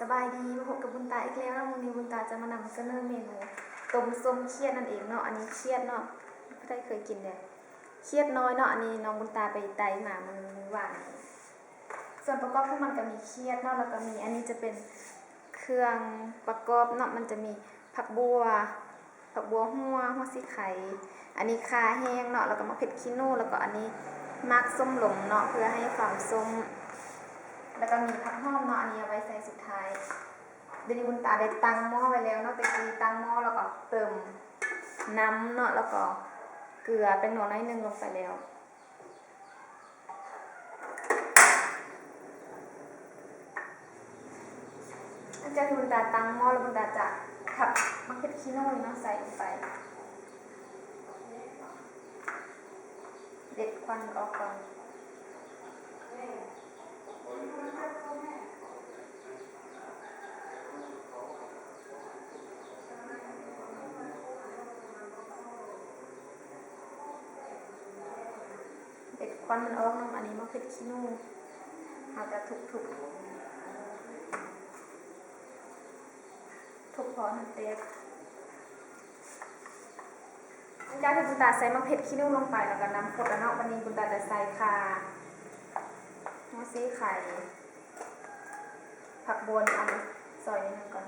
ສະບາຍດີ ມາພົບກັບບຸນຕາອີກແລ້ວເນາະ. ມື້ນີ້ບຸນຕາຈະມານຳສະເໜີເມນູຕົ້ມສົ້ມຂຽດນັ້ນເອງເນາະ. ອັນນີ້ຂຽດເນາະ ຜູ້ໃດເຄີຍກິນແດ່? ຂຽດນ້ອຍເນາະ. ອັນນີ້ນ້ອງບຸນຕາໄປໄຕ່ມາມື້ວານນີ້. ສ່ວນປະກອບຂອງມັນກໍມີຂຽດເນາະ ແລ້ວກໍມີ ອັນນີ້ຈະເປັນເຄື່ອງປະກອບເນາະ ມັນຈະມີຜັກບົ່ວ ຜັກບົ່ວຫົວ ຫົວສີໄຄ, ອັນນີ້ຂ່າແຫ້ງເນາະ ແລ້ວກໍໝາກເຜັດຂີ້ໜູ ແລ້ວກໍອັນນີ້ໝາກສົ້ມລົມເນາະ ເພື່ອໃຫ້ຄວາມສົ້ມ, ແລ້ວກໍມີຜັກຫອມເນາະ ອັນນີ້ເອົາໄວ້ໃສ່ສຸດທ້າຍ. ດຽວນີ້ບຸນຕາໄດ້ຕັ້ງໝໍ້ໄວ້ແລ້ວເນາະ. ແຕ່ກີ້ຕັ້ງໝໍ້ ແລ້ວກໍເຕີມນ້ຳເນາະ ແລ້ວກໍເກືອ ແປ້ງນົວໜ້ອຍໜຶ່ງລົງໄປແລ້ວ. ຫຼັງຈາກທີ່ບຸນຕາຕັ້ງໝໍ້ແລ້ວ ບຸນຕາຈະທັບໝາກເຜັດຂີ້ໜູເນາະ ໃສ່ລົງໄປ ເດັດຄວັນອອກກ່ອນ. ເດັດຄວັນມັນອອກເນາະ. ອັນນີ້ໝາກເຜັດຂີ້ໜູ ເຮົາຈະທຸບໆ ທຸບພໍໃຫ້ມັນແຕກ. ຫຼັງຈາກທີ່ບຸນຕາໃສ່ໝາກເຜັດຂີ້ໜູລົງໄປ ແລ້ວກໍນ້ຳຟົດແລ້ວເນາະ, ບັດນີ້ບຸນຕາຈະໃສ່ຂ່າ ຫົວສີໄຄ ຜັກບົ່ວ ເອົາມາຊອຍໜ້ອຍໜຶ່ງກ່ອນ.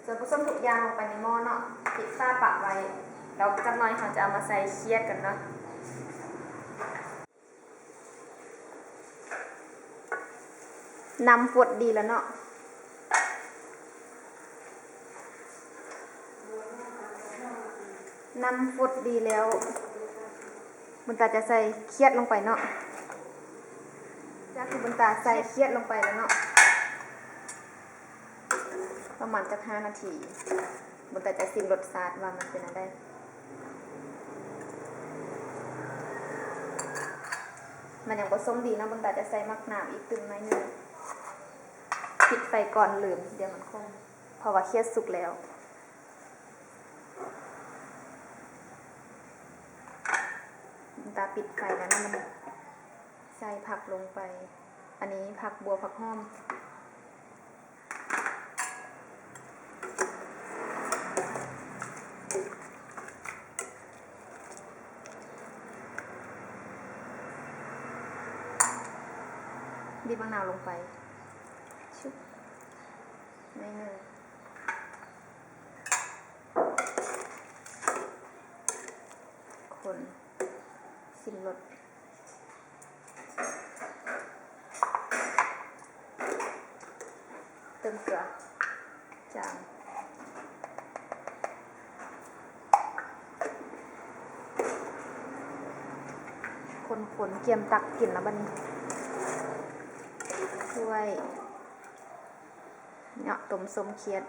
ສ່ວນປະສົມທຸກຢ່າງລົງໄປໃນໝໍ້ເນາະ, ປິດຝາປະໄວ້ ແລ້ວຈັກໜ້ອຍເຮົາຈະເອົາມາໃສ່ຂຽດກັນເນາະ. ນ້ຳຟົດດີແລ້ວເນາະ, ນ້ຳຟົດດີແລ້ວ ບຸນຕາຈະໃສ່ຂຽດລົງໄປເນາະ. ຈາກທີ່ບຸນຕາໃສ່ຂຽດລົງໄປແລ້ວເນາະ ປະມານຈັກຫ້ານາທີ ບຸນຕາຈະຊິມລົດຊາດວ່າມັນເປັນແນວໃດ. ມັນຍັງບໍ່ສົ້ມດີເນາະ, ບຸນຕາຈະໃສ່ໝາກນາວອີກຕື່ມໜ້ອຍໜຶ່ງ. ປິດໄຟກ່ອນ, ລືມ, ດຽວມັນຂົມ ເພາະວ່າຂຽດສຸກແລ້ວ. ຕາປິດໄຟແລ້ວນະ, ມັນໃສ່ຜັກລົງໄປ. ອັນນີ້ຜັກບົ່ວ ຜັກຫອມ. ບີບໝາກນາວລົງໄປ ຊຶບ ໜ້ອຍໜຶ່ງ. ຄົນ ຊິມລົດ ເຕີມເກືອ ຈາງ ຄົນໆ ກຽມຕັກກິນລະບັດນີ້. ຖ້ວຍ ເນາະ ຕົ້ມສົ້ມຂຽດ.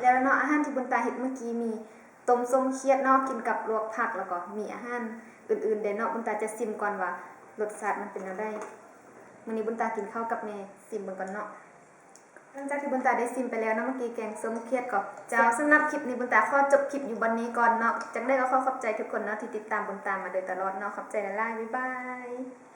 ແລ້ວເນາະ ອາຫານທີ່ບຸນຕາເຮັດມື້ກີ້ມີຕົ້ມສົ້ມຂຽດເນາະ ກິນກັບລວກຜັກ ແລ້ວກໍມີອາຫານອື່ນໆແດ່ເນາະ. ບຸນຕາຈະຊິມກ່ອນວ່າລົດຊາດມັນເປັນແນວໃດ. ມື້ນີ້ບຸນຕາກິນເຂົ້າກັບແມ່, ຊິມເບິ່ງກ່ອນເນາະ. ຫຼັງຈາກທີ່ບຸນຕາໄດ້ຊິມໄປແລ້ວເນາະ ເມື່ອກີ້ແກງສົ້ມຂຽດກໍ ເຈົ້າ ສຳລັບຄລິບນີ້ບຸນຕາຂໍຈົບຄລິບຢູ່ບ່ອນນີ້ກ່ອນເນາະ. ຈັ່ງໃດກໍຂໍຂອບໃຈທຸກຄົນເນາະ ທີ່ຕິດຕາມບຸນຕາມາໂດຍຕະຫຼອດເນາະ. ຂອບໃຈຫຼາຍໆ ບາຍບາຍ.